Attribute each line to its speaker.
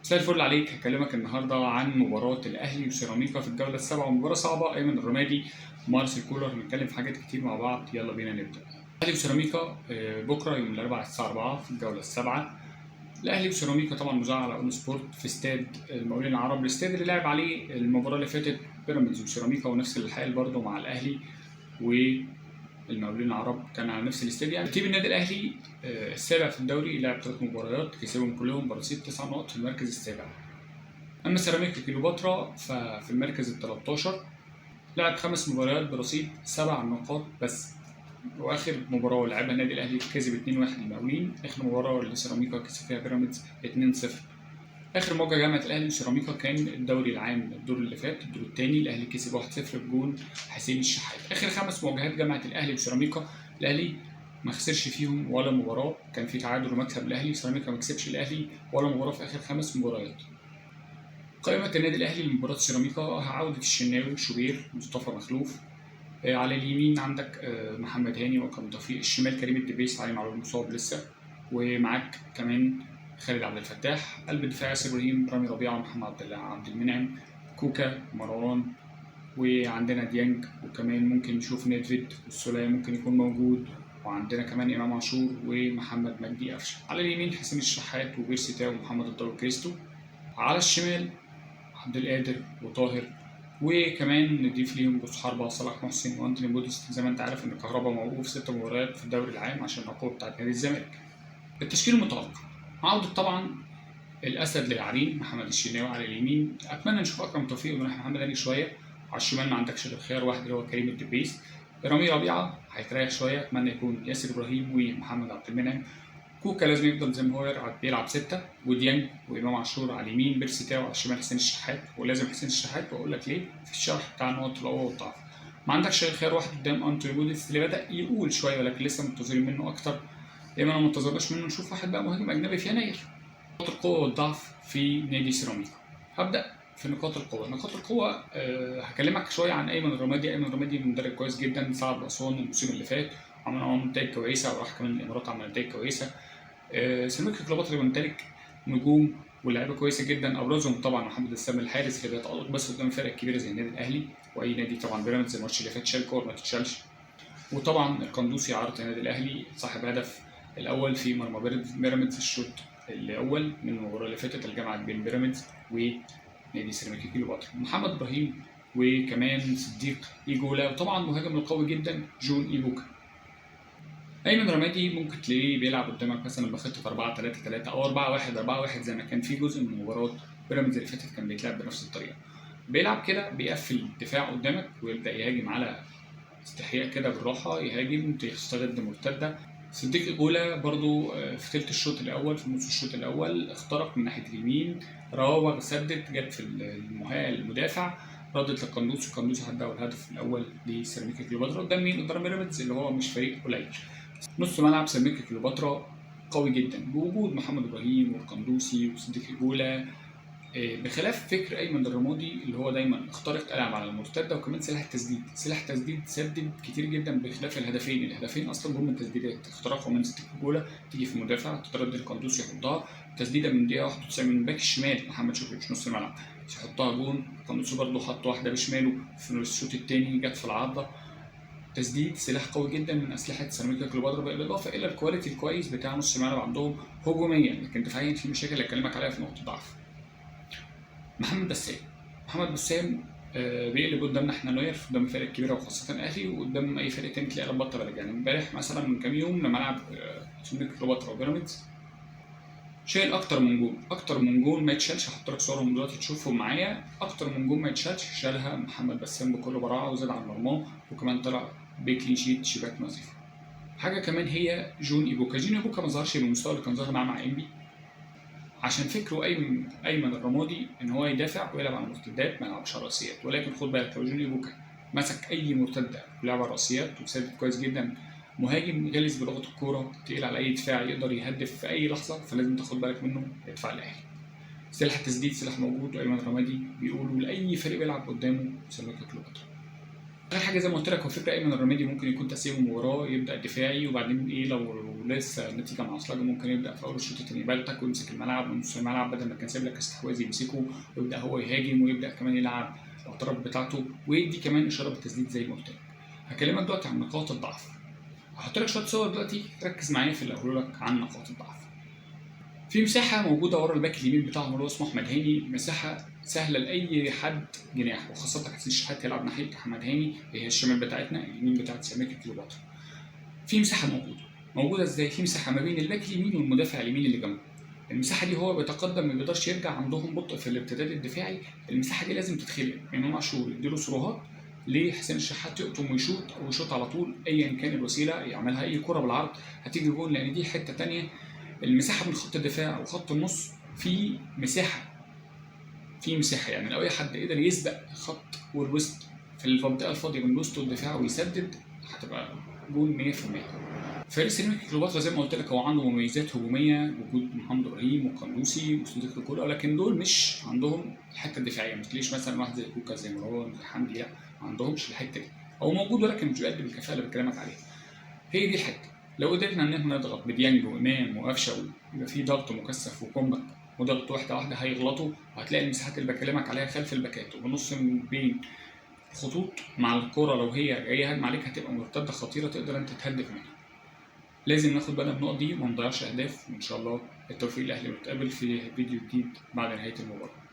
Speaker 1: مساء الفل عليك. هكلمك النهارده عن مباراة الأهلي وسيراميكا في الجولة السابعة، ومباراة صعبة. أيمن الرمادي، مارسيل كولر، هنتكلم في حاجات كتير مع بعض. يلا بينا نبدأ. الأهلي وسيراميكا بكرة يوم الأربعاء الساعة 4 في الجولة السابعة. الأهلي وسيراميكا طبعا مذاع على أون سبورت في استاد المقاولين العرب، الاستاد اللي لعب عليه المباراة اللي فاتت بيراميدز وسيراميكا، ونفس الحال برضه مع الأهلي والمقاولين العرب كان على نفس الاستاد. يعني ترتيب النادي الاهلي السابع في الدوري، لعب 3 مباريات كسبهم كلهم برصيد 9 نقط في المركز السابع. اما سيراميكا كليوباترا ففي المركز ال 13، لعب 5 مباريات برصيد 7 نقاط بس، واخر مباراة لعبها النادي الاهلي كسب 2-1 المقاولين، اخر مباراة لسيراميكا كسب فيها بيراميدز 2-0. اخر مواجهة جامعه الاهلي وسيراميكا كان الدوري العام الدور اللي فات، الدور الثاني، الاهلي كسب 1-0 بجون حسين الشحات. اخر 5 مواجهات جامعه الاهلي وسيراميكا الاهلي ما خسرش فيهم ولا مباراة، كان في تعادل ومكسب الاهلي. سيراميكا ما كسبش الاهلي ولا مباراة في اخر 5 مباريات. قائمة النادي الاهلي لمباراة سيراميكا: عوده الشناوي، شوبير، مصطفى مخلوف. على اليمين عندك محمد هاني واكرم توفيق، الشمال كريم الدبيس، علي معلول مصاب لسه، ومعاك كمان خالد عبد الفتاح. قلب الدفاع ياسر ابراهيم، رامي ربيعة، محمد عبد المنعم، كوكا، مروان، وعندنا ديانج، وكمان ممكن نشوف نيدفيد والسولية ممكن يكون موجود، وعندنا كمان امام عاشور ومحمد مجدي قفشه. على اليمين حسين الشحات وبيرسي تاو ومحمد الضوي كريستو، على الشمال عبد القادر وطاهر، وكمان نضيف ليهم راس حربة صلاح محسن وانتوني بوديست. زي ما انت عارف ان كهربا موقوف 6 مباريات في الدوري العام عشان العقوبة بتاعت نادي الزمالك. التشكيل المتوقع: عودة طبعا الاسد للعرين محمد الشناوي على اليمين، اتمنى نشوف اكرم توفيق ونروح محمد هاني شوية. على الشمال ما عندكش غير خيار واحد اللي هو كريم الدبيس. رامي ربيعة هيتريح شوية، اتمنى يكون ياسر ابراهيم ومحمد عبد المنعم. كوكا لازم يفضل زي ما هو بيلعب 6، وديانج وامام عاشور على اليمين، بيرسي تاو على الشمال، حسين الشحات، ولازم حسين الشحات واقول لك ليه في الشرح بتاع نقط القوة والضعف. ما عندكش غير خيار واحد قدام انتوني بوديس اللي بدا يقول شوية، ولكن لسه منتظرين منه اكتر. ليه ما منتظرناش منه نشوف واحد بقى مهاجم اجنبي في يناير. نقاط القوة والضعف في نادي سيراميكا. هبدا في نقاط القوة. نقاط القوة هكلمك شوية عن ايمن الرمادي. ايمن الرمادي مدرب كويس جدا، صعد اسوان الموسم اللي فات، عمل معاهم نتائج كويسة، وراح كمان الامارات عمل نتائج كويسة. سيراميكا كليوباترا بيمتلك نجوم ولاعيبه كويسة جدا، ابرزهم طبعا محمد السام الحارس اللي بيتالق بس قدام الفرق الكبيرة زي النادي الاهلي واي نادي. طبعا بيراميدز الماتش اللي فات شال كور ما تتشالش. وطبعا القندوسي عارض النادي الاهلي، صاحب هدف الاول في مرمى بيراميدز الشوط الاول من المباراة اللي فاتت اللي جمعت بين بيراميدز ونادي سيراميكا كليوباترا. محمد ابراهيم وكمان صديق ايجولا، وطبعا مهاجم القوي جدا جون ايبوكا. ايمن رمادي ممكن تلاقيه بيلعب قدامك مثلا بخطه 4-3-3 او 4-1-4-1، زي ما كان في جزء من مباراة بيراميدز اللي فاتت كان بيتلعب بنفس الطريقة. بيلعب كده، بيقفل الدفاع قدامك ويبدا يهاجم على استحياء كده بالراحة، يهاجم يستغل مرتدة. صديق ايجولا برضو في ثلث الشوط الاول، في نص الشوط الاول اخترق من ناحية اليمين، راوغ، سدد، جت في المدافع، ردت للقندوسي، القندوسي عدى الهدف الاول لسيراميكا كليوباترا قدام مين؟ قدام بيراميدز اللي هو مش فريق قليل. نص ملعب سيراميكا كليوباترا قوي جدا بوجود محمد ابراهيم والقندوسي وصديق ايجولا، بخلاف فكر ايمن الرمادي اللي هو دايما اخترق، العب على المرتدة، وكمان سلاح التسديد. سلاح التسديد سدد كتير جدا بخلاف الهدفين، الهدفين اصلا جم من التسديدات، اختراقه من صديق ايجولا تيجي في المدافع، تتردد القندوسي يحطها تسديده من دقيقة 91 من باك الشمال محمد شكري مش نص الملعب يحطها جون. القندوسي برده حط واحدة بشماله في الشوط الثاني جت في العارضة. تسديد سلاح قوي جدا من اسلحة سيراميكا كليوباترا، بالاضافة الى ال quality الكويس بتاع نص الملعب عندهم هجوميا، لكن دفاعيا في مشاكل اللي هكلمك عليها في نقطة ضعف. محمد بسام، محمد بسام بيقلب قدامنا احنا نوير قدام الفرق الكبيرة وخاصة الاهلي، وقدام اي فريق تاني تلاقي بطه بلد. يعني امبارح مثلا من كام يوم لما لعب سيراميكا كليوباترا وبيراميدز شايل اكتر من جون، اكتر من جون ما يتشالش، هحط لك صورهم دلوقتي تشوفهم معايا. اكتر من جون ما يتشالش شالها محمد بسام بكل براعه وزاد عن مرماه، وكمان طلع ب clean sheet شباك نظيفة. حاجة كمان هي جون ايبوكا. جون ايبوكا ما ظهرش بالمستوى اللي كان ظاهر معاه مع انبي، عشان فكرة ايمن الرمادي ان هو يدافع ويلعب على المرتدات ما يلعبش على الراسيات. ولكن خد بالك لو جون ايبوكا مسك اي مرتدة ولعب على الراسيات وسدد كويس جدا، مهاجم غلس بلغه الكورة، تقيل على اي دفاع، يقدر يهدف في اي لحظة، فلازم تاخد بالك منه ادفاع الاهلي. سلاح التسديد سلاح موجود، وايمن الرمادي بيقولوا لاي فريق بيلعب قدامه سيراميكا كليوباترا. اخر حاجة زي ما قلت لك، هو فكرة ايمن الرميدي ممكن يكون تقسيم المباراة، يبدا دفاعي وبعدين ايه لو لسه النتيجة معصلجه ممكن يبدا في اول الشوط الثاني يبلتك ويمسك الملعب ونص الملعب، بدل ما كان سايب لك استحواذ يمسكه ويبدا هو يهاجم ويبدا كمان يلعب الاطراف بتاعته ويدي كمان اشارة بالتسديد زي ما قلت لك. هكلمك دلوقتي عن نقاط الضعف، هحط لك شوية صور دلوقتي ركز معايا في اللي هقوله لك عن نقاط الضعف. في مساحة موجودة ورا الباك اليمين بتاعهم اللي هو اسمه احمد هاني، مساحة سهلة لاي حد جناح، وخاصة حسين الشحات يلعب ناحية احمد هاني اللي هي الشمال بتاعتنا، اليمين بتاعت سيراميكا كليوباترا. في مساحة موجودة ازاي؟ في مساحة ما بين الباك اليمين والمدافع اليمين اللي جنبه. المساحة دي هو بيتقدم ما بيقدرش يرجع، عندهم بطء في الارتداد الدفاعي. المساحة دي لازم تتخلق، امام عاشور يديله سروهات لحسين الشحات يقطم ويشوط او يشوط على طول، ايا كان الوسيلة يعملها، اي كره بالعرض هتيجي جون، لان دي حتة ثانية. المساحة من خط الدفاع وخط النص في مساحة، في مساحة، يعني لو اي حد قدر يسبق خط والوسط في المنطقة الفاضيه من الوسط والدفاع ويسدد هتبقى جون 100%. فريق سيراميكا كليوباترا زي ما قلت لك هو عنده مميزات هجومية، وجود محمد ابراهيم وقندوسي وصديق كولا، لكن دول مش عندهم الحتة الدفاعية. ما تلاقيش مثلا واحد زي كوكا زي مروان زي حمدي، لا ما عندهمش الحتة دي. هو موجود ولكن مش بيقدم الكفاءة اللي بكلمك عليها. هي دي الحتة، لو قدرنا ان احنا نضغط بديانج وامام وقفشه ويبقى في ضغط مكثف و compact وضغط واحدة واحدة هيغلطوا، وهتلاقي المساحات اللي بكلمك عليها خلف الباكات وبنص من بين خطوط مع الكرة لو هي جاية هجمة عليك هتبقى مرتدة خطيرة تقدر انت تهدف منها. لازم ناخد بالنا من النقط دي وما نضيعش اهداف، وان شاء الله التوفيق للاهلي، ونتقابل في فيديو جديد بعد نهاية المباراة.